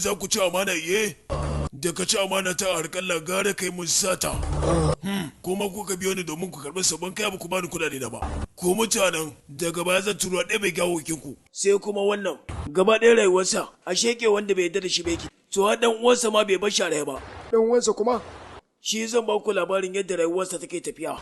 za ku ci amana iye? Da ka ci amana ta a harkar gara kai mun sata. Kuma kuka biyo ni domin ku karɓi sabon kaya ba ku bani kuɗaɗe na ba. Ku mutanen daga baya zan turo ɗaya bai gawo ku. Sai kuma wannan gaba ɗaya rayuwarsa a sheke wanda bai yarda da shi ba yake. To har ɗan uwansa ma bai bar shi a raye ba. Ɗan uwansa kuma? Shi zan ba ku labarin yadda rayuwarsa take tafiya.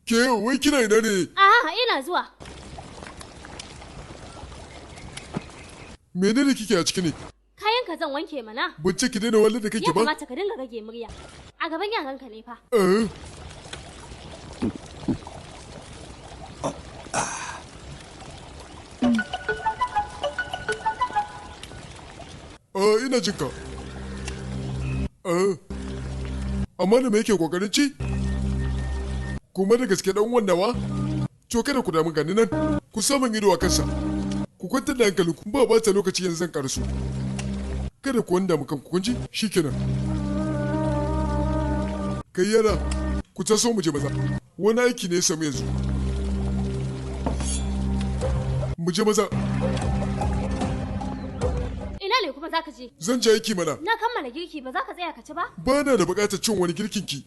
Ke wai kina ina ne? A'a, ina zuwa. Menene kike a ciki ne? Kayan ka zan wanke mana. Ban ce ki daina wallar da kake Ya ba? kamata ka dinga rage murya. A gaban yaranka ne fa. Eh. Ah, ina jin ka. Ah. Amma da me yake kokarin ci? Kuma da gaske dan wannan To kada ku damu gani nan. Ku samun ido a kansa. Ku kwantar da hankalinku ba bata lokaci yanzu zan karasu. Kada ku wanda mu kanku kun ji? Shikenan. Kai yara, ku taso mu je maza. Wani aiki ne ya samu yanzu. Mu je maza. Ina ne kuma zaka je? Zan je aiki mana. Na kammala girki ba za ka tsaya ka ci ba? Ba na da buƙatar cin wani girkin ki.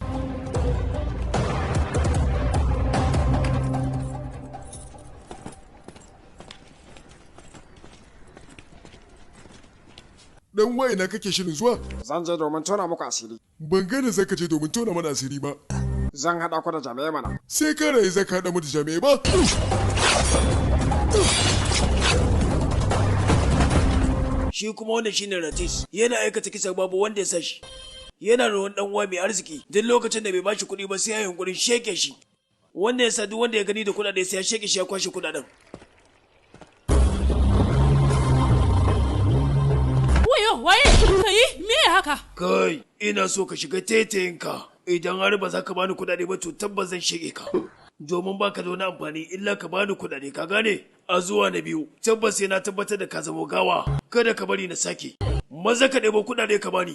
Dan wa ina kake shirin zuwa? Zan je domin tona muku asiri. Ban gane zaka je domin tona mana asiri ba. Zan haɗa ku da jami'ai mana. Sai ka rayu zaka haɗa mu da jami'ai ba? Shi kuma wannan shine Ratis, yana aikata kisa babu wanda ya sa shi. Yana da wani dan uwa mai arziki, duk lokacin da bai bashi kuɗi ba sai ya yunkurin sheke shi. Wanda ya sa duk wanda ya gani da kuɗaɗe sai ya sheke shi ya kwashe kuɗaɗen. Wayo, waye? Kai, me haka? Kai, ina so ka shiga taitayinka. Idan har ba za ka bani kuɗaɗe ba to tabbas zan shege ka. Domin baka da wani amfani illa ka bani kuɗaɗe ka gane? A zuwa na biyu, tabbas sai na tabbatar da ka zama gawa. Kada ka bari na sake. Maza ka ɗebo kuɗaɗe ka bani.